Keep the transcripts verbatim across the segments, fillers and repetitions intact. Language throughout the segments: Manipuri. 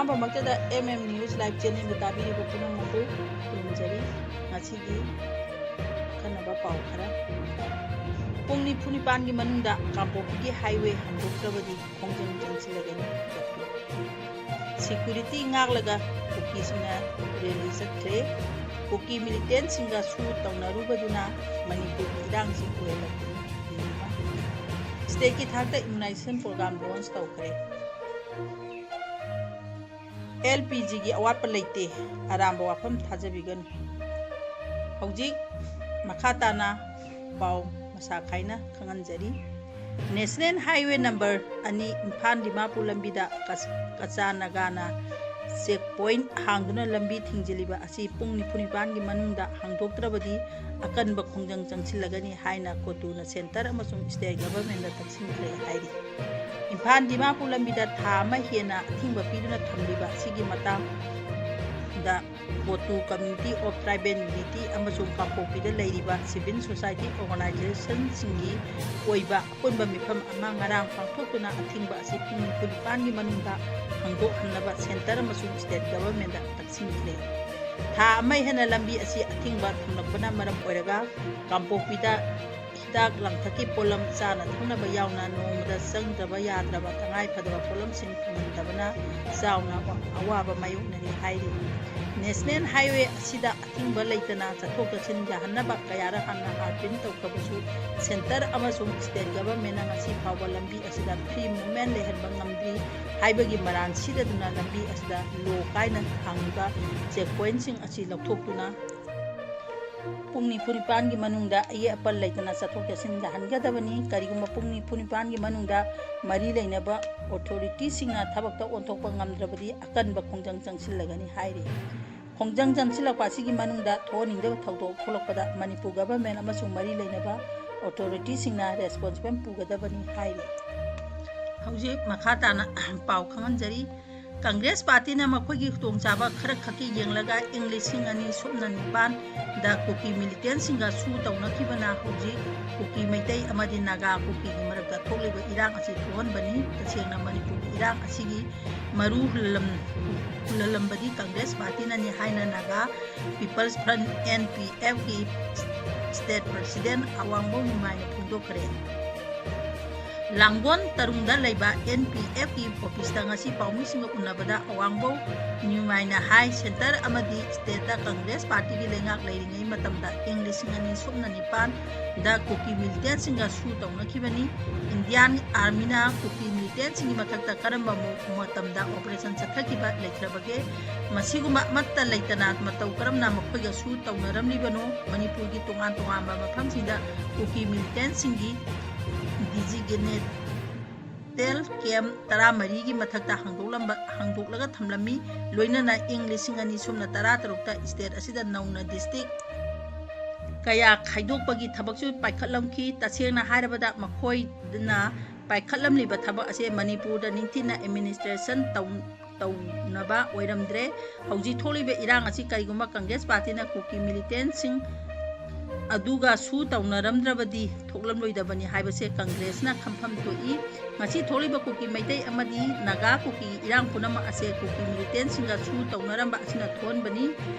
ꯑꯍꯥꯟꯕꯃꯛꯇꯗ M M News Live channelꯕꯨ ꯇꯥꯕꯤꯔꯤꯕ ꯄꯨꯝꯅꯃꯛꯄꯨ ꯈꯨꯔꯨꯝꯖꯔꯤ꯫ ꯉꯁꯤꯒꯤ ꯑꯈꯟꯅꯕ ꯄꯥꯎ ꯈꯔ꯫ ꯄꯨꯡ ꯅꯤꯐꯨ ꯅꯤꯄꯥꯟꯒꯤ ꯃꯅꯨꯡꯗ ꯀꯥꯡꯄꯣꯛꯄꯤꯒꯤ highway ꯍꯥꯡꯗꯣꯛꯇ꯭ꯔꯕꯗꯤ ꯈꯣꯡꯖꯪ ꯆꯪꯁꯤꯜꯂꯒꯅꯤ꯫ Security ꯉꯥꯛꯂꯒ ꯀꯨꯀꯤꯁꯤꯡꯅ rally ꯆꯠꯈ꯭ꯔꯦ꯫ ꯀꯨꯀꯤ militantꯁꯤꯡꯒ ꯁꯨ ꯇꯧꯅꯔꯨꯕꯗꯨꯅ ꯃꯅꯤꯄꯨꯔꯒꯤ ꯏꯔꯥꯡꯁꯤ ꯑꯣꯏꯍꯜꯂꯛꯄꯅꯤ꯫ Stateꯀꯤ ꯊꯥꯛꯇ immunization program launch ꯇꯧꯈ꯭ꯔꯦ꯫ LPGꯒꯤ ꯑꯋꯥꯠꯄ ꯂꯩꯇꯦ꯫ ꯑꯔꯥꯟꯕ ꯋꯥꯐꯝ ꯊꯥꯖꯕꯤꯒꯅꯨ꯫ ꯍꯧꯖꯤꯛ ꯃꯈꯥ ꯇꯥꯅ ꯄꯥꯎ ꯃꯁꯥ ꯈꯥꯏꯅ ꯈꯪꯍꯟꯖꯔꯤ꯫ National Highway number ꯑꯅꯤ ꯏꯝꯐꯥꯜ ꯗꯤꯃꯥꯄꯨꯔ ꯂꯝꯕꯤꯗ ꯀꯆ-, ꯀꯆꯥ ꯅꯥꯒꯥꯅ check point ꯍꯥꯡꯗꯨꯅ ꯂꯝꯕꯤ ꯊꯤꯡꯖꯤꯜꯂꯤꯕ ꯑꯁꯤ ꯄꯨꯡ ꯅꯤꯐꯨ ꯅꯤꯄꯥꯟꯒꯤ ꯃꯅꯨꯡꯗ ꯍꯥꯡꯗꯣꯛꯇ꯭ꯔꯕꯗꯤ ꯑꯀꯟꯕ ꯈꯣꯡꯖꯪ ꯆꯪꯁꯤꯜꯂꯒꯅꯤ ꯍꯥꯏꯅ ꯀꯣꯇꯨꯅ centre ꯑꯃꯁꯨꯡ state governmentꯗ ꯇꯛꯁꯤꯟꯈ꯭ꯔꯦ ꯍꯥꯏꯔꯤ꯫ ꯏꯝꯐꯥꯜ ꯗꯤꯃꯥꯄꯨꯔ ꯂꯝꯕꯤꯗ ꯊꯥ ꯑꯃ ꯍꯦꯟꯅ ꯑꯊꯤꯡꯕ ꯄꯤꯗꯨꯅ ꯊꯝꯂꯤꯕ ꯑꯁꯤꯒꯤ ꯃꯇꯥꯡꯗ ꯀꯣꯇꯨ Committee of Tribal Unity ꯑꯃꯁꯨꯡ ꯀꯥꯡꯄꯣꯛꯄꯤꯗ ꯂꯩꯔꯤꯕ civil society organizationꯁꯤꯡꯒꯤ ꯑꯣꯏꯕ ꯑꯄꯨꯟꯕ ꯃꯤꯐꯝ ꯑꯃ ꯉꯔꯥꯡ ꯄꯥꯡꯊꯣꯛꯇꯨꯅ ꯑꯊꯤꯡꯕ ꯑꯁꯤ ꯄꯨꯡ ꯅꯤꯐꯨ ꯅꯤꯄꯥꯟꯒꯤ ꯃꯅꯨꯡꯗ ꯍꯥꯡꯗꯣꯛꯍꯟꯅꯕ centre ꯑꯃꯁꯨꯡ state governmentꯗ ꯇꯛꯁꯤꯟꯈ꯭ꯔꯦ꯫ ꯊꯥ ꯑꯃ ꯍꯦꯟꯅ ꯂꯝꯕꯤ ꯑꯁꯤ ꯑꯊꯤꯡꯕ ꯊꯝꯂꯛꯄꯅ ꯃꯔꯝ ꯑꯣꯏꯔꯒ ꯀꯥꯡꯄꯣꯛꯄꯤꯗ ꯍꯤꯗꯥꯛ ꯂꯥꯡꯊꯛꯀꯤ ꯄꯣꯠꯂꯝ, ꯆꯥꯅ ꯊꯛꯅꯕ ꯌꯥꯎꯅ ꯅꯣꯡꯃꯗ ꯆꯪꯗ꯭ꯔꯕ ꯌꯥꯗ꯭ꯔꯕ ꯇꯉꯥꯏ ꯐꯗꯕ ꯄꯣꯠꯂꯝꯁꯤꯡ ꯐꯪꯍꯟꯗꯕꯅ ꯆꯥꯎꯅ ꯑꯋꯥꯕ ꯃꯥꯌꯣꯛꯅꯔꯤ ꯍꯥꯏꯔꯤ꯫ National Highway ꯑꯁꯤꯗ ꯑꯊꯤꯡꯕ ꯂꯩꯇꯅ ꯆꯠꯊꯣꯛ ꯆꯠꯁꯤꯟ ꯌꯥꯍꯟꯅꯕ ꯀꯌꯥꯔꯛ ꯍꯥꯟꯅ ꯑꯥꯔꯄꯤꯟ ꯇꯧꯈ꯭ꯔꯕꯁꯨ centre ꯑꯃꯁꯨꯡ state governmentꯅ ꯉꯁꯤ ꯐꯥꯎꯕ ꯂꯝꯕꯤ ꯑꯁꯤꯗ free movement ꯂꯩꯍꯟꯕ ꯉꯝꯗ꯭ꯔꯤ ꯍꯥꯏꯕꯒꯤ ꯃꯔꯥꯜ ꯁꯤꯗꯗꯨꯅ ꯂꯝꯕꯤ ꯑꯁꯤꯗ law ꯀꯥꯏꯅ ꯊꯝꯂꯤꯕ check pointꯁꯤꯡ ꯑꯁꯤ ꯂꯧꯊꯣꯛꯇꯨꯅ ꯄꯨꯡ ꯅꯤꯐꯨ ꯅꯤꯄꯥꯟꯒꯤ ꯃꯅꯨꯡꯗ ꯑꯌꯦꯠ ꯑꯄꯟ ꯂꯩꯇꯅ ꯆꯠꯊꯣꯛ ꯆꯠꯁꯤꯟ ꯌꯥꯍꯟꯒꯗꯕꯅꯤ꯫ ꯀꯔꯤꯒꯨꯝꯕ ꯄꯨꯡ ꯅꯤꯐꯨ ꯅꯤꯄꯥꯟꯒꯤ ꯃꯅꯨꯡꯗ ꯃꯔꯤ ꯂꯩꯅꯕ authorityꯁꯤꯡꯅ ꯊꯕꯛꯇ ꯑꯣꯟꯊꯣꯛꯄ ꯉꯝꯗ꯭ꯔꯕꯗꯤ ꯑꯀꯟꯕ ꯈꯣꯡꯖꯪ ꯆꯪꯁꯤꯜꯂꯒꯅꯤ ꯍꯥꯏꯔꯤ꯫ ꯈꯣꯡꯖꯪ ꯆꯪꯁꯤꯜꯂꯛꯄ ꯑꯁꯤꯒꯤ ꯃꯅꯨꯡꯗ ꯊꯣꯛꯍꯟꯅꯤꯡꯗꯕ ꯊꯧꯗꯣꯛ ꯊꯣꯛꯂꯛꯄꯗ ꯃꯅꯤꯄꯨꯔ government ꯑꯃꯁꯨꯡ ꯃꯔꯤ ꯂꯩꯅꯕ authorityꯁꯤꯡꯅ responsible ꯄꯨꯒꯗꯕꯅꯤ ꯍꯥꯏꯔꯤ꯫ ꯍꯧꯖꯤꯛ ꯃꯈꯥ ꯇꯥꯅ ꯄꯥꯎ ꯈꯪꯍꯟꯖꯔꯤ꯫ ꯀꯪꯒ꯭ꯔꯦꯁ ꯄꯥꯔꯇꯤꯅ ꯃꯈꯣꯏꯒꯤ ꯈꯨꯗꯣꯡꯆꯥꯕ ꯈꯔ ꯈꯛꯀꯤ ꯌꯦꯡꯂꯒ ꯏꯪ ꯂꯤꯁꯤꯡ ꯑꯅꯤ ꯁꯨꯞꯅ ꯅꯤꯄꯥꯟꯗ ꯀꯨꯀꯤ ꯃꯤꯂꯤꯇꯦꯟꯁꯤꯡꯒ ꯁꯨ ꯇꯧꯅꯈꯤꯕꯅ ꯍꯧꯖꯤꯛ ꯀꯨꯀꯤ ꯃꯩꯇꯩ ꯑꯃꯗꯤ ꯅꯥꯒꯥ ꯀꯨꯀꯤꯒꯤ ꯃꯔꯛꯇ ꯊꯣꯛꯂꯤꯕ ꯏꯔꯥꯡ ꯑꯁꯤ ꯊꯣꯛꯍꯟꯕꯅꯤ꯫ ꯇꯁꯦꯡꯅ ꯃꯅꯤꯄꯨꯔꯒꯤ ꯏꯔꯥꯡ ꯑꯁꯤꯒꯤ ꯃꯔꯨ ꯍꯨꯜꯂꯝ-, ꯍꯨꯜꯂꯝꯕꯗꯤ ꯀꯪꯒ꯭ꯔꯦꯁ ꯄꯥꯔꯇꯤꯅꯅꯤ ꯍꯥꯏꯅ Naga People's Front, N P F ꯀꯤ state president ꯑꯋꯥꯡꯕꯧ ꯅꯤꯃꯥꯏꯅ ꯐꯣꯡꯗꯣꯛꯈ꯭ꯔꯦ꯫ ꯂꯥꯡꯒꯣꯜ ꯇꯔꯨꯡꯗ ꯂꯩꯕ N P F ꯀꯤ office ꯇ ꯉꯁꯤ ꯄꯥꯎꯃꯤꯁꯤꯡꯒ ꯎꯅꯕꯗ ꯑꯋꯥꯡꯕꯧ ꯅꯤꯃꯥꯏꯅ ꯍꯥꯏ, centre ꯑꯃꯗꯤ state ꯇ ꯀꯪꯒ꯭ꯔꯦꯁ ꯄꯥꯔꯇꯤꯒꯤ ꯂꯩꯉꯥꯛ ꯂꯩꯔꯤꯉꯩ ꯃꯇꯝꯗ ꯏꯪ ꯂꯤꯁꯤꯡ ꯑꯅꯤ ꯁꯨꯞꯅ ꯅꯤꯄꯥꯟꯗ ꯀꯨꯀꯤ ꯃꯤꯂꯤꯇꯦꯟꯁꯤꯡꯒ ꯁꯨ ꯇꯧꯅꯈꯤꯕꯅꯤ꯫ Indian Army ꯅ ꯀꯨꯀꯤ ꯃꯤꯂꯤꯇꯦꯟꯁꯤꯡꯒꯤ ꯃꯊꯛꯇ ꯀꯔꯝꯕ ꯃ-, ꯃꯇꯝꯗ operation ꯆꯠꯊꯈꯤꯕ ꯂꯩꯈ꯭ꯔꯕꯒꯦ? ꯃꯁꯤꯒꯨꯝꯕ ꯑꯃꯠꯇ ꯂꯩꯇꯅ ꯃꯇꯧ ꯀꯔꯝꯅ ꯃꯈꯣꯏꯒ ꯁꯨ ꯇꯧꯅꯔꯝꯂꯤꯕꯅꯣ? ꯃꯅꯤꯄꯨꯔꯒꯤ ꯇꯣꯉꯥꯟ ꯇꯣꯉꯥꯟꯕ ꯃꯐꯝꯁꯤꯡꯗ ꯀꯨꯀꯤ ꯃꯤꯂꯤꯇꯦꯟꯁꯤꯡꯒꯤ designated camp ꯇꯔꯥꯃꯔꯤꯒꯤ ꯃꯊꯛꯇ ꯍꯥꯡꯗꯣꯛꯂꯝꯕ, ꯍꯥꯡꯗꯣꯛꯂꯒ ꯊꯝꯂꯝꯃꯤ꯫ ꯂꯣꯏꯅꯅ ꯏꯪ ꯂꯤꯁꯤꯡ ꯑꯅꯤ ꯁꯨꯞꯅ ꯇꯔꯥ ꯇꯔꯨꯛꯇ state ꯑꯁꯤꯗ ꯅꯧꯅ district ꯀꯌꯥ ꯈꯥꯏꯗꯣꯛꯄꯒꯤ ꯊꯕꯛꯁꯨ ꯄꯥꯏꯈꯠꯂꯝꯈꯤ꯫ ꯇꯁꯦꯡꯅ ꯍꯥꯏꯔꯕꯗ ꯃꯈꯣꯏꯅ ꯄꯥꯏꯈꯠꯂꯝꯂꯤꯕ ꯊꯕꯛ ꯑꯁꯦ ꯃꯅꯤꯄꯨꯔꯗ ꯅꯤꯡꯊꯤꯅ administration ꯇꯧ-, ꯇꯧꯅꯕ ꯑꯣꯏꯔꯝꯗ꯭ꯔꯦ꯫ ꯍꯧꯖꯤꯛ ꯊꯣꯛꯂꯤꯕ ꯏꯔꯥꯡ ꯑꯁꯤ ꯀꯔꯤꯒꯨꯝꯕ ꯀꯪꯒ꯭ꯔꯦꯁ ꯄꯥꯔꯇꯤꯅ ꯀꯨꯀꯤ ꯃꯤꯂꯤꯇꯦꯟꯁꯤꯡ ꯑꯗꯨꯒ ꯁꯨ ꯇꯧꯅꯔꯝꯗ꯭ꯔꯕꯗꯤ ꯊꯣꯛꯂꯝꯂꯣꯏꯗꯕꯅꯤ ꯍꯥꯏꯕꯁꯦ ꯀꯪꯒ꯭ꯔꯦꯁꯅ ꯈꯪꯐꯝ ꯊꯣꯛꯏ꯫ ꯉꯁꯤ ꯊꯣꯛꯂꯤꯕ ꯀꯨꯀꯤ ꯃꯩꯇꯩ ꯑꯃꯗꯤ ꯅꯥꯒꯥ ꯀꯨꯀꯤꯒꯤ ꯏꯔꯥꯡ ꯄꯨꯝꯅꯃꯛ ꯑꯁꯦ ꯀꯨꯀꯤ ꯃꯤꯂꯤꯇꯦꯟꯁꯤꯡꯒ ꯁꯨ ꯇꯧꯅꯔꯝꯕ ꯑꯁꯤꯅ ꯊꯣꯛꯍꯟꯕꯅꯤ꯫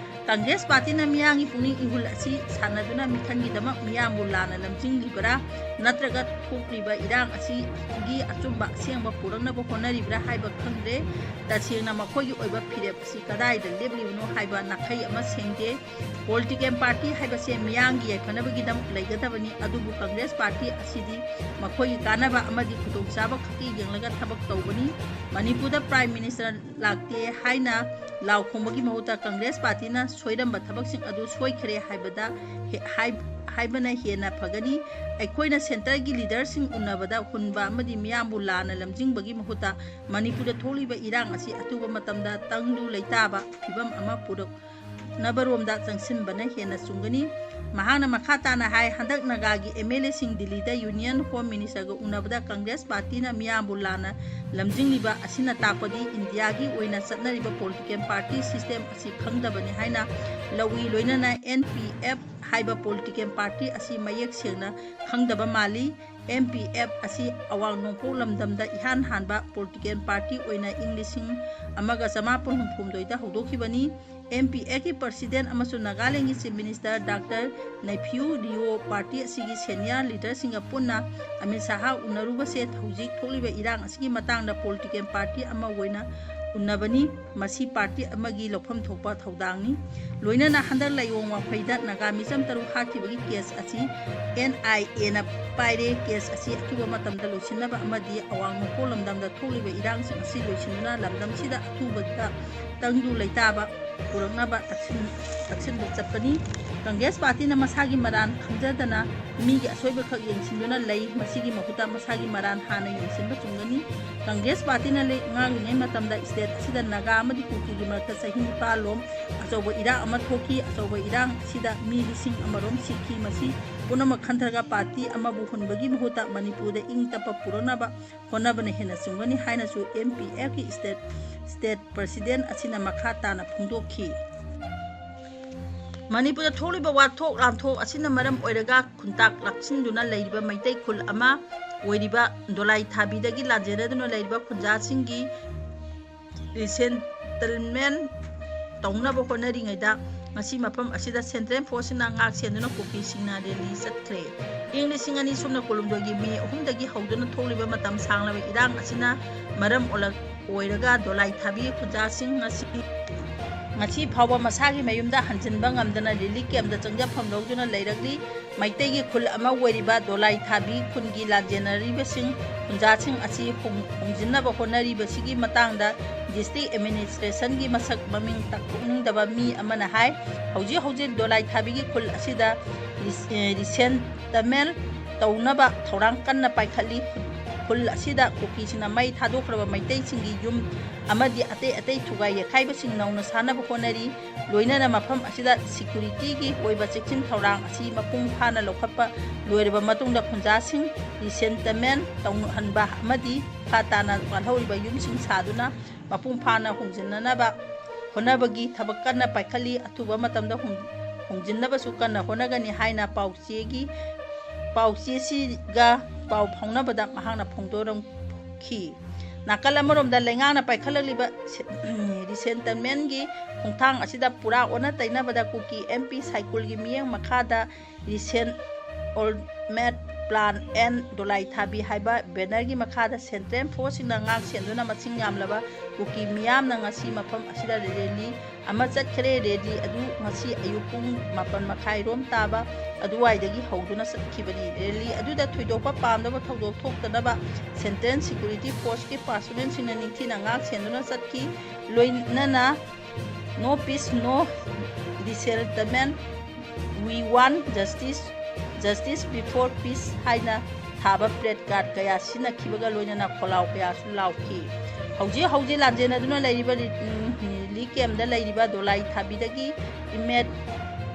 ꯀꯪꯒ꯭ꯔꯦꯁ ꯄꯥꯔꯇꯤꯅ ꯃꯤꯌꯥꯝꯒꯤ ꯄꯨꯛꯅꯤꯡ ꯏꯍꯨꯜ ꯑꯁꯤ ꯁꯥꯟꯅꯗꯨꯅ ꯃꯤꯈꯜꯒꯤꯗꯃꯛ ꯃꯤꯌꯥꯝꯕꯨ ꯂꯥꯟꯅ ꯂꯝꯖꯤꯡꯂꯤꯕꯔꯥ, ꯅꯠꯇ꯭ꯔꯒ ꯊꯣꯛꯂꯤꯕ ꯏꯔꯥꯡ ꯑꯁꯤꯒꯤ ꯑꯆꯨꯝꯕ ꯑꯁꯦꯡꯕ ꯄꯨꯔꯛꯅꯕ ꯍꯣꯠꯅꯔꯤꯕ꯭ꯔꯥ ꯍꯥꯏꯕ ꯈꯪꯗ꯭ꯔꯦ꯫ ꯇꯁꯦꯡꯅ ꯃꯈꯣꯏꯒꯤ ꯑꯣꯏꯕ ꯐꯤꯔꯦꯞ ꯑꯁꯤ ꯀꯗꯥꯏꯗ ꯂꯦꯞꯂꯤꯕꯅꯣ ꯍꯥꯏꯕ ꯅꯥꯈꯩ ꯑꯃ ꯁꯦꯡꯗꯦ꯫ Political party ꯍꯥꯏꯕꯁꯦ ꯃꯤꯌꯥꯝꯒꯤ ꯌꯥꯏꯐꯅꯕꯒꯤꯗꯃꯛ ꯂꯩꯒꯗꯕꯅꯤ, ꯑꯗꯨꯕꯨ ꯀꯪꯒ꯭ꯔꯦꯁ ꯄꯥꯔꯇꯤ ꯑꯁꯤꯗꯤ ꯃꯈꯣꯏꯒꯤ ꯀꯥꯟꯅꯕ ꯑꯃꯗꯤ ꯈꯨꯗꯣꯡꯆꯥꯕ ꯈꯛꯀꯤ ꯌꯦꯡꯂꯒ ꯊꯕꯛ ꯇꯧꯕꯅꯤ꯫ ꯃꯅꯤꯄꯨꯔꯗ Prime Minister ꯂꯥꯛꯇꯦ ꯍꯥꯏꯅ ꯂꯥꯎ ꯈꯣꯡꯕꯒꯤ ꯃꯍꯨꯠꯇ ꯀꯪꯒ꯭ꯔꯦꯁ ꯄꯥꯔꯇꯤꯅ ꯁꯣꯏꯔꯝꯕ ꯊꯕꯛꯁꯤꯡ ꯑꯗꯨ ꯁꯣꯏꯈ꯭ꯔꯦ ꯍꯥꯏꯕꯗ ꯍꯦ-, ꯍꯥꯏ-, ꯍꯥꯏꯕꯅ ꯍꯦꯟꯅ ꯐꯒꯅꯤ꯫ ꯑꯩꯈꯣꯏꯅ centreꯒꯤ leaderꯁꯤꯡ ꯎꯅꯕꯗ ꯍꯨꯟꯕ ꯑꯃꯗꯤ ꯃꯤꯌꯥꯝꯕꯨ ꯂꯥꯟꯅ ꯂꯝꯖꯤꯡꯕꯒꯤ ꯃꯍꯨꯠꯇ ꯃꯅꯤꯄꯨꯔꯗ ꯊꯣꯛꯂꯤꯕ ꯏꯔꯥꯡ ꯑꯁꯤ ꯑꯊꯨꯕ ꯃꯇꯝꯗ ꯇꯪꯗꯨ ꯂꯩꯇꯥꯕ ꯐꯤꯕꯝ ꯑꯃ ꯄꯨꯔꯛꯅꯕꯔꯣꯝꯗ ꯆꯪꯁꯤꯟꯕꯅ ꯍꯦꯟꯅ ꯆꯨꯝꯒꯅꯤ꯫ ꯃꯍꯥꯛꯅ ꯃꯈꯥ ꯇꯥꯅ ꯍꯥꯏ, ꯍꯟꯗꯛ ꯅꯥꯒꯥꯒꯤ ꯑꯦꯝ ꯑꯦꯜ ꯑꯦꯁꯤꯡ ꯗꯤꯜꯂꯤꯗ ꯌꯨꯅꯤꯌꯟ ꯍꯣꯝ ꯃꯤꯅꯤꯁꯇꯔꯒ ꯎꯅꯕꯗ ꯀꯪꯒ꯭ꯔꯦꯁ ꯄꯥꯔꯇꯤꯅ ꯃꯤꯌꯥꯝꯕꯨ ꯂꯥꯟꯅ ꯂꯝꯖꯤꯡꯂꯤꯕ ꯑꯁꯤꯅ ꯇꯥꯛꯄꯗꯤ ꯏꯟꯗꯤꯌꯥꯒꯤ ꯑꯣꯏꯅ ꯆꯠꯅꯔꯤꯕ ꯄꯣꯂꯤꯇꯤꯀꯦꯜ ꯄꯥꯔꯇꯤ ꯁꯤꯁꯇꯦꯝ ꯑꯁꯤ ꯈꯪꯗꯕꯅꯤ ꯍꯥꯏꯅ ꯂꯧꯏ꯫ ꯂꯣꯏꯅꯅ ꯑꯦꯟ ꯄꯤ ꯑꯦꯐ ꯍꯥꯏꯕ ꯄꯣꯂꯤꯇꯤꯀꯦꯜ ꯄꯥꯔꯇꯤ ꯑꯁꯤ ꯃꯌꯦꯛ ꯁꯦꯡꯅ ꯈꯪꯗꯕ ꯃꯥꯜꯂꯤ꯫ ꯑꯦꯟ ꯄꯤ ꯑꯦꯐ ꯑꯁꯤ ꯑꯋꯥꯡ ꯅꯣꯡꯄꯣꯛ ꯂꯝꯗꯝꯗ ꯏꯍꯥꯟ ꯍꯥꯟꯕ ꯄꯣꯂꯤꯇꯤꯀꯦꯜ ꯄꯥꯔꯇꯤ ꯑꯣꯏꯅ ꯏꯪ ꯂꯤꯁꯤꯡ ꯑꯃꯒ ꯆꯃꯥꯄꯟ ꯍꯨꯝꯐꯨ ꯍꯨꯝꯗꯣꯏꯗ ꯍꯧꯗꯣꯛꯈꯤꯕꯅꯤ꯫ ꯑꯦꯟ ꯄꯤ ꯑꯦꯐꯀꯤ ꯄ꯭ꯔꯁꯤꯗꯦꯟ ꯑꯃꯁꯨꯡ ꯅꯥꯒꯥꯂꯦꯟꯒꯤ chief minister doctor Neiphiu Rio party ꯑꯁꯤꯒꯤ ꯁꯦꯅꯤꯌꯔ ꯂꯤꯗꯔꯁꯤꯡꯒ ꯄꯨꯟꯅ ꯑꯃꯤꯠ ꯁꯍꯥ ꯎꯅꯔꯨꯕꯁꯦ ꯍꯧꯖꯤꯛ ꯊꯣꯛꯂꯤꯕ ꯏꯔꯥꯡ ꯑꯁꯤꯒꯤ ꯃꯇꯥꯡꯗ ꯄꯣꯂꯤꯇꯤꯀꯦꯜ ꯄꯥꯔꯇꯤ ꯑꯃ ꯑꯣꯏꯅ ꯎꯅꯕꯅꯤ꯫ ꯃꯁꯤ ꯄꯥꯔꯇꯤ ꯑꯃꯒꯤ ꯂꯧꯐꯝ ꯊꯣꯛꯄ ꯊꯧꯗꯥꯡꯅꯤ꯫ ꯂꯣꯏꯅꯅ ꯍꯟꯗꯛ ꯂꯥꯏꯌꯣꯡ ꯋꯥꯐꯩꯗ ꯅꯥꯒꯥ ꯃꯤꯆꯝ ꯇꯔꯨꯛ ꯍꯥꯠꯈꯤꯕꯒꯤ ꯀꯦꯁ ꯑꯁꯤ ꯑꯦꯟ ꯑꯥꯏ ꯑꯦꯅ ꯄꯥꯏꯔꯦ꯫ ꯀꯦꯁ ꯑꯁꯤ ꯑꯊꯨꯕ ꯃꯇꯝꯗ ꯂꯣꯏꯁꯤꯟꯅꯕ ꯑꯃꯗꯤ ꯑꯋꯥꯡ ꯅꯣꯡꯄꯣꯛ ꯂꯝꯗꯝꯗ ꯊꯣꯛꯂꯤꯕ ꯏꯔꯥꯡꯁꯤꯡ ꯑꯁꯤ ꯂꯣꯏꯁꯤꯟꯗꯨꯅ ꯂꯝꯗꯝꯁꯤꯗ ꯑꯊꯨꯕꯗ ꯇꯪꯗꯨ ꯂꯩꯇꯥꯕ ꯄꯨꯔꯛꯅꯕ ꯇꯛꯁꯤꯟ-, ꯇꯛꯁꯤꯟꯕ ꯆꯠꯄꯅꯤ꯫ ꯀꯪꯒ꯭ꯔꯦꯁ ꯄꯥꯔꯇꯤꯅ ꯃꯁꯥꯒꯤ ꯃꯔꯥꯟ ꯈꯪꯖꯗꯅ ꯃꯤꯒꯤ ꯑꯁꯣꯏꯕꯈꯛ ꯌꯦꯡꯁꯤꯟꯗꯨꯅ ꯂꯩ꯫ ꯃꯁꯤꯒꯤ ꯃꯍꯨꯠꯇ ꯃꯁꯥꯒꯤ ꯃꯔꯥꯟ ꯍꯥꯟꯅ ꯌꯦꯡꯁꯤꯟꯕ ꯆꯨꯝꯒꯅꯤ꯫ ꯀꯪꯒ꯭ꯔꯦꯁ ꯄꯥꯔꯇꯤꯅ ꯂꯩ-, ꯉꯥꯡꯂꯤꯉꯩ ꯃꯇꯝꯗ ꯁ꯭ꯇꯦꯠ ꯑꯁꯤꯗ ꯅꯥꯒꯥ ꯑꯃꯗꯤ ꯀꯨꯀꯤꯒꯤ ꯃꯔꯛꯇ ꯆꯍꯤ ꯅꯤꯄꯥꯜ ꯂꯣꯝ ꯑꯆꯧꯕ ꯏꯔꯥꯡ ꯑꯃ ꯊꯣꯛꯈꯤ꯫ ꯑꯆꯧꯕ ꯏꯔꯥꯡ ꯑꯁꯤꯗ ꯃꯤ ꯂꯤꯁꯤꯡ ꯑꯃꯔꯣꯝ ꯁꯤꯈꯤ꯫ ꯃꯁꯤ ꯄꯨꯝꯅꯃꯛ ꯈꯟꯊꯔꯒ ꯄꯥꯔꯇꯤ ꯑꯃꯕꯨ ꯍꯨꯟꯕꯒꯤ ꯃꯍꯨꯠꯇ ꯃꯅꯤꯄꯨꯔꯗ ꯏꯪ ꯇꯞꯄ ꯄꯨꯔꯛꯅꯕ ꯍꯣꯠꯅꯕꯅ ꯍꯦꯟꯅ ꯆꯨꯝꯒꯅꯤ ꯍꯥꯏꯅꯁꯨ ꯑꯦꯝ ꯄꯤ ꯑꯦꯐꯀꯤ ꯁ꯭ꯇꯦꯠ, ꯁ꯭ꯇꯦꯠ ꯄ꯭ꯔꯁꯤꯗꯦꯟ ꯑꯁꯤꯅ ꯃꯈꯥ ꯇꯥꯅ ꯐꯣꯡꯗꯣꯛꯈꯤ꯫ ꯃꯅꯤꯄꯨꯔꯗ ꯊꯣꯛꯂꯤꯕ ꯋꯥꯊꯣꯛ ꯂꯥꯟꯊꯣꯛ ꯑꯁꯤꯅ ꯃꯔꯝ ꯑꯣꯏꯔꯒ ꯈꯨꯟꯇꯥꯛ ꯂꯥꯛꯁꯤꯟꯗꯨꯅ ꯂꯩꯔꯤꯕ ꯃꯩꯇꯩ ꯈꯨꯜ ꯑꯃ ꯑꯣꯏꯔꯤꯕ ꯗꯣꯂꯥꯏ ꯊꯥꯕꯤꯗꯒꯤ ꯂꯥꯟꯖꯦꯟꯅꯗꯨꯅ ꯂꯩꯔꯤꯕ ꯈꯨꯟꯖꯥꯁꯤꯡꯒꯤ ꯔꯤꯁꯦꯇꯜꯃꯦꯟ ꯇꯧꯅꯕ ꯍꯣꯠꯅꯔꯤꯉꯩꯗ ꯉꯁꯤ ꯃꯐꯝ ꯑꯁꯤꯗ ꯁꯦꯟꯇ꯭ꯔꯦꯜ ꯐꯣꯔꯁꯁꯤꯡꯅ ꯉꯥꯛ ꯁꯦꯟꯗꯨꯅ ꯀꯨꯀꯤꯁꯤꯡꯅ ꯔꯦꯂꯤ ꯆꯠꯈ꯭ꯔꯦ꯫ ꯏꯪ ꯂꯤꯁꯤꯡ ꯑꯅꯤ ꯁꯨꯞꯅ ꯀꯨꯟꯍꯨꯝꯗꯣꯏꯒꯤ ꯃꯦ ꯑꯍꯨꯝꯗꯒꯤ ꯍꯧꯗꯨꯅ ꯊꯣꯛꯂꯤꯕ ꯃꯇꯝ ꯁꯥꯡꯂꯕ ꯏꯔꯥꯡ ꯑꯁꯤꯅ ꯃꯔꯝ ꯑꯣꯏꯔꯛ-, ꯑꯣꯏꯔꯒ ꯗꯣꯂꯥꯏ ꯊꯥꯕꯤꯒꯤ ꯈꯨꯟꯖꯥꯁꯤꯡ ꯉꯁꯤ, ꯉꯁꯤ ꯐꯥꯎꯕ ꯃꯁꯥꯒꯤ ꯃꯌꯨꯝꯗ ꯍꯟꯖꯤꯟꯕ ꯉꯝꯗꯅ ꯔꯤꯂꯤꯐ ꯀꯦꯝꯞꯇ ꯆꯪꯖꯐꯝ ꯂꯧꯗꯨꯅ ꯂꯩꯔꯛꯂꯤ꯫ ꯃꯩꯇꯩꯒꯤ ꯈꯨꯜ ꯑꯃ ꯑꯣꯏꯔꯤꯕ ꯗꯣꯂꯥꯏ ꯊꯥꯕꯤ ꯈꯨꯟꯒꯤ ꯂꯥꯟꯖꯦꯟꯅꯔꯤꯕꯁꯤꯡ, ꯈꯨꯟꯖꯥꯁꯤꯡ ꯑꯁꯤ ꯍꯣꯡ-, ꯍꯣꯡꯖꯤꯟꯅꯕ ꯍꯣꯠꯅꯔꯤꯕꯁꯤꯒꯤ ꯃꯇꯥꯡꯗ ꯗꯤꯁꯇ꯭ꯔꯤꯛ ꯑꯦꯗꯃꯤꯅꯤꯁꯇ꯭ꯔꯦꯁꯟꯒꯤ ꯃꯁꯛ ꯃꯃꯤꯡ ꯇꯥꯛꯊꯣꯛꯅꯤꯡꯗꯕ ꯃꯤ ꯑꯃꯅ ꯍꯥꯏ, ꯍꯧꯖꯤꯛ ꯍꯧꯖꯤꯛ ꯗꯣꯂꯥꯏ ꯊꯥꯕꯤꯒꯤ ꯈꯨꯜ ꯑꯁꯤꯗ ꯔꯤꯁ-, ꯑꯦ, ꯔꯤꯁꯦꯟꯇꯃꯦꯟ ꯇꯧꯅꯕ ꯊꯧꯔꯥꯡ ꯀꯟꯅ ꯄꯥꯏꯈꯠꯂꯤ꯫ ꯈꯨꯟ-, ꯈꯨꯜ ꯑꯁꯤꯗ ꯀꯨꯀꯤꯁꯤꯡꯅ ꯃꯩ ꯊꯥꯗꯣꯛꯈ꯭ꯔꯕ ꯃꯩꯇꯩꯁꯤꯡꯒꯤ ꯌꯨꯝ ꯑꯃꯗꯤ ꯑꯇꯩ ꯑꯇꯩ ꯊꯨꯒꯥꯏ ꯌꯩꯈꯥꯏꯕꯁꯤꯡ ꯅꯧꯅ ꯁꯥꯅꯕ ꯍꯣꯠꯅꯔꯤ꯫ ꯂꯣꯏꯅꯅ ꯃꯐꯝ ꯑꯁꯤꯗ ꯁꯦꯀ꯭ꯌꯨꯔꯤꯇꯤꯒꯤ ꯑꯣꯏꯕ ꯆꯦꯛꯁꯤꯟ ꯊꯧꯔꯥꯡ ꯑꯁꯤ ꯃꯄꯨꯡ ꯐꯥꯅ ꯂꯧꯈꯠꯄ ꯂꯣꯏꯔꯕ ꯃꯇꯨꯡꯗ ꯈꯨꯟꯖꯥꯁꯤꯡ ꯔꯤꯁꯦꯟꯇꯃꯦꯟ ꯇꯧꯍꯟꯕ ꯑꯃꯗꯤ ꯃꯈꯥ ꯇꯥꯅ ꯋꯥꯠꯍꯧꯔꯤꯕ ꯌꯨꯝꯁꯤꯡ ꯁꯥꯗꯨꯅ ꯃꯄꯨꯡ ꯐꯥꯅ ꯍꯣꯡꯖꯤꯟꯅꯅꯕ ꯍꯣꯠꯅꯕꯒꯤ ꯊꯕꯛ ꯀꯟꯅ ꯄꯥꯏꯈꯠꯂꯤ꯫ ꯑꯊꯨꯕ ꯃꯇꯝꯗ ꯍꯣꯡ-, ꯍꯣꯡꯖꯤꯟꯅꯕꯁꯨ ꯀꯟꯅ ꯍꯣꯠꯅꯒꯅꯤ ꯍꯥꯏꯅ ꯄꯥꯎꯆꯦꯒꯤ, ꯄꯥꯎꯆꯦꯁꯤꯒ ꯄꯥꯎ ꯐꯥꯎꯅꯕꯗ ꯃꯍꯥꯛꯅ ꯐꯣꯡꯗꯣꯔꯝꯈꯤ꯫ ꯅꯥꯀꯜ ꯑꯃꯔꯣꯝꯗ ꯂꯩꯉꯥꯛꯅ ꯄꯥꯏꯈꯠꯂꯛꯂꯤꯕ ꯁꯦ-, ꯔꯤꯁꯦꯟꯇꯜꯃꯦꯟꯒꯤ ꯈꯣꯡꯊꯥꯡ ꯑꯁꯤꯗ ꯄꯨꯔꯥ ꯑꯣꯟꯅ ꯇꯩꯅꯕꯗ ꯀꯨꯀꯤ ꯑꯦꯝ ꯄꯤ ꯁꯥꯏꯀꯨꯜꯒꯤ ꯃꯤꯠꯌꯦꯡ ꯃꯈꯥꯗ ꯔꯤꯁꯦꯟ ꯑꯣꯜꯃꯦꯠ ꯄ꯭ꯂꯥꯟ ꯑꯦꯟ ꯗꯣꯂꯥꯏꯊꯥꯕꯤ ꯍꯥꯏꯕ ꯕꯦꯅꯔꯒꯤ ꯃꯈꯥꯗ ꯁꯦꯟꯇ꯭ꯔꯦꯜ ꯐꯣꯔꯁꯁꯤꯡꯅ ꯉꯥꯛ ꯁꯦꯟꯗꯨꯅ ꯃꯁꯤꯡ ꯌꯥꯝꯂꯕ ꯀꯨꯀꯤ ꯃꯤꯌꯥꯝꯅ ꯉꯁꯤ ꯃꯐꯝ ꯑꯁꯤꯗ ꯔꯦꯂꯤ ꯑꯃ ꯆꯠꯈ꯭ꯔꯦ꯫ ꯔꯦꯂꯤ ꯑꯗꯨ ꯉꯁꯤ ꯑꯌꯨꯛ ꯄꯨꯡ ꯃꯥꯄꯟ ꯃꯈꯥꯏ ꯔꯣꯝ ꯇꯥꯕ ꯑꯗꯨꯋꯥꯏꯗꯒꯤ ꯍꯧꯗꯨꯅ ꯆꯠꯈꯤꯕꯅꯤ꯫ ꯔꯦꯂꯤ ꯑꯗꯨꯗ ꯊꯣꯏꯗꯣꯛꯄ ꯄꯥꯝꯗꯕ ꯊꯧꯗꯣꯛ ꯊꯣꯛꯇꯅꯕ ꯁꯦꯟꯇ꯭ꯔꯦꯜ ꯁꯦꯀ꯭ꯌꯨꯔꯤꯇꯤ ꯐꯣꯔꯁꯀꯤ ꯄꯥꯔꯁꯣꯅꯦꯜꯁꯤꯡꯅ ꯅꯤꯡꯊꯤꯅ ꯉꯥꯛ ꯁꯦꯟꯗꯨꯅ ꯆꯠꯈꯤ꯫ ꯂꯣꯏꯅꯅ "No peace, no resettlement, we want justice, justice before peace" ꯍꯥꯏꯅ ꯊꯥꯕ ꯄ꯭ꯂꯦꯠ ꯀꯥꯔꯠ ꯀꯌꯥ ꯁꯤꯖꯤꯟꯅꯈꯤꯕꯒ ꯂꯣꯏꯅꯅ ꯈꯣꯜꯂꯥꯎ ꯀꯌꯥꯁꯨ ꯂꯥꯎꯈꯤ꯫ ꯍꯧꯖꯤꯛ ꯍꯧꯖꯤꯛ ꯂꯥꯟꯖꯦꯟꯅꯗꯨꯅ ꯂꯩꯔꯤꯕ ꯔꯤ-, ꯎꯝ, ꯔꯤꯂꯤꯐ ꯀꯦꯝꯞꯇ ꯂꯩꯔꯤꯕ ꯗꯣꯂꯥꯏ ꯊꯥꯕꯤꯗꯒꯤ ꯏꯃꯦꯠ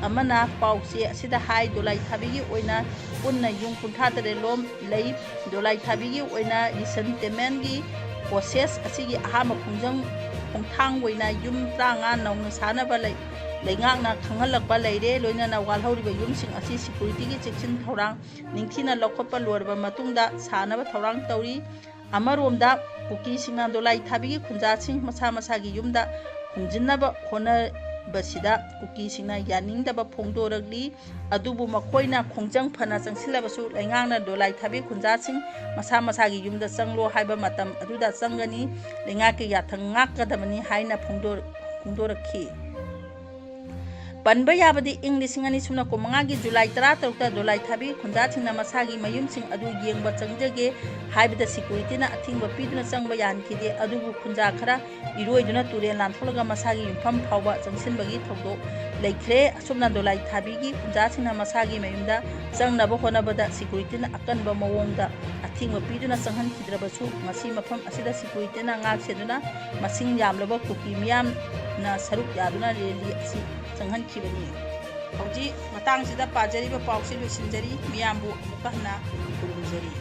ꯑꯃꯅ ꯄꯥꯎꯆꯦ ꯑꯁꯤꯗ ꯍꯥꯏ, ꯗꯣꯂꯥꯏ ꯊꯥꯕꯤꯒꯤ ꯑꯣꯏꯅ ꯄꯨꯟꯅ ꯌꯨꯝ ꯀꯨꯟꯊ꯭ꯔꯥ ꯇꯔꯦꯠ ꯂꯣꯝ ꯂꯩ꯫ ꯗꯣꯂꯥꯏ ꯊꯥꯕꯤꯒꯤ ꯑꯣꯏꯅ ꯔꯤꯁꯦꯟꯇꯦꯃꯦꯟꯒꯤ ꯄ꯭ꯔꯣꯁꯦꯁ ꯑꯁꯤꯒꯤ ꯑꯍꯥꯟꯕ ꯈꯣꯡꯖꯪ, ꯈꯣꯡꯊꯥꯡ ꯑꯣꯏꯅ ꯌꯨꯝ ꯇꯔꯥꯃꯉꯥ ꯅꯧꯅ ꯁꯥꯅꯕ ꯂꯩ-, ꯂꯩꯉꯥꯛꯅ ꯈꯪꯍꯜꯂꯛꯄ ꯂꯩꯔꯦ꯫ ꯂꯣꯏꯅꯅ ꯋꯥꯠꯍꯧꯔꯤꯕ ꯌꯨꯝꯁꯤꯡ ꯑꯁꯤ ꯁꯦꯀ꯭ꯌꯨꯔꯤꯇꯤꯒꯤ ꯆꯦꯛꯁꯤꯟ ꯊꯧꯔꯥꯡ ꯅꯤꯡꯊꯤꯅ ꯂꯧꯈꯠꯄ ꯂꯣꯏꯔꯕ ꯃꯇꯨꯡꯗ ꯁꯥꯅꯕ ꯊꯧꯔꯥꯡ ꯇꯧꯔꯤ꯫ ꯑꯃꯔꯣꯝꯗ ꯀꯨꯀꯤꯁꯤꯡꯅ ꯗꯣꯂꯥꯏ ꯊꯥꯕꯤꯒꯤ ꯈꯨꯟꯖꯥꯁꯤꯡ ꯃꯁꯥ ꯃꯁꯥꯒꯤ ꯌꯨꯝꯗ ꯍꯣꯡꯖꯤꯟꯅꯕ ꯍꯣꯠꯅꯕꯁꯤꯗ ꯀꯨꯀꯤꯁꯤꯡꯅ ꯌꯥꯅꯤꯡꯗꯕ ꯐꯣꯡꯗꯣꯔꯛꯂꯤ꯫ ꯑꯗꯨꯕꯨ ꯃꯈꯣꯏꯅ ꯈꯣꯡꯖꯪ ꯐꯅ ꯆꯪꯁꯤꯜꯂꯕꯁꯨ ꯂꯩꯉꯥꯛꯅ ꯗꯣꯂꯥꯏ ꯊꯥꯕꯤ ꯈꯨꯟꯖꯥꯁꯤꯡ ꯃꯁꯥ ꯃꯁꯥꯒꯤ ꯌꯨꯝꯗ ꯆꯪꯂꯣ ꯍꯥꯏꯕ ꯃꯇꯝ ꯑꯗꯨꯗ ꯆꯪꯒꯅꯤ, ꯂꯩꯉꯥꯛꯀꯤ ꯌꯥꯊꯪ ꯉꯥꯛꯀꯗꯕꯅꯤ ꯍꯥꯏꯅ ꯐꯣꯡꯗꯣꯔ-, ꯐꯣꯡꯗꯣꯔꯛꯈꯤ꯫ ꯄꯟꯕ ꯌꯥꯕꯗꯤ, ꯏꯪ ꯂꯤꯁꯤꯡ ꯑꯅꯤ ꯁꯨꯞꯅ ꯀꯨꯟꯃꯉꯥꯒꯤ ꯖꯨꯂꯥꯏ ꯇꯔꯥꯇꯔꯨꯛꯇ ꯗꯣꯂꯥꯏꯊꯥꯕꯤ ꯈꯨꯟꯖꯥꯁꯤꯡꯅ ꯃꯁꯥꯒꯤ ꯃꯌꯨꯝꯁꯤꯡ ꯑꯗꯨ ꯌꯦꯡꯕ ꯆꯪꯖꯒꯦ ꯍꯥꯏꯕꯗ ꯁꯦꯀꯨꯔꯤꯇꯤꯅ ꯑꯊꯤꯡꯕ ꯄꯤꯗꯨꯅ ꯆꯪꯕ ꯌꯥꯍꯟꯈꯤꯗꯦ꯫ ꯑꯗꯨꯕꯨ ꯈꯨꯟꯖꯥ ꯈꯔ ꯏꯔꯣꯏꯗꯨꯅ ꯇꯨꯔꯦꯜ ꯂꯥꯟꯊꯣꯛꯂꯒ ꯃꯁꯥꯒꯤ ꯌꯨꯝꯐꯝ ꯐꯥꯎꯕ ꯆꯪꯁꯤꯟꯕꯒꯤ ꯊꯧꯗꯣꯛ ꯂꯩꯈ꯭ꯔꯦ꯫ ꯑꯁꯨꯝꯅ ꯗꯣꯂꯥꯏꯊꯥꯕꯤꯒꯤ ꯈꯨꯟꯖꯥꯁꯤꯡꯅ ꯃꯁꯥꯒꯤ ꯃꯌꯨꯝꯗ ꯆꯪꯅꯕ ꯍꯣꯠꯅꯕꯗ ꯁꯦꯀꯨꯔꯤꯇꯤꯅ ꯑꯀꯟꯕ ꯃꯑꯣꯡꯗ ꯑꯊꯤꯡꯕ ꯄꯤꯗꯨꯅ ꯆꯪꯍꯟꯈꯤꯗ꯭ꯔꯕꯁꯨ, ꯉꯁꯤ ꯃꯐꯝ ꯑꯁꯤꯗ ꯁꯦꯀꯨꯔꯤꯇꯤꯅ ꯉꯥꯛ ꯁꯦꯟꯗꯨꯅ ꯃꯁꯤꯡ ꯌꯥꯝꯂꯕ ꯀꯨꯀꯤ ꯃꯤꯌꯥꯝꯅ ꯁꯔꯨꯛ ꯌꯥꯗꯨꯅ ꯔꯦꯂꯤ ꯑꯁꯤ ꯆꯪꯍꯟꯈꯤꯕꯅꯤ꯫ ꯍꯧꯖꯤꯛ ꯃꯇꯥꯡꯁꯤꯗ ꯄꯥꯖꯔꯤꯕ ꯄꯥꯎꯁꯤ ꯂꯣꯏꯁꯤꯟꯖꯔꯤ꯫ ꯃꯤꯌꯥꯝꯕꯨ ꯑꯃꯨꯛꯀ ꯍꯟꯅ ꯈꯨꯔꯨꯝꯖꯔꯤ꯫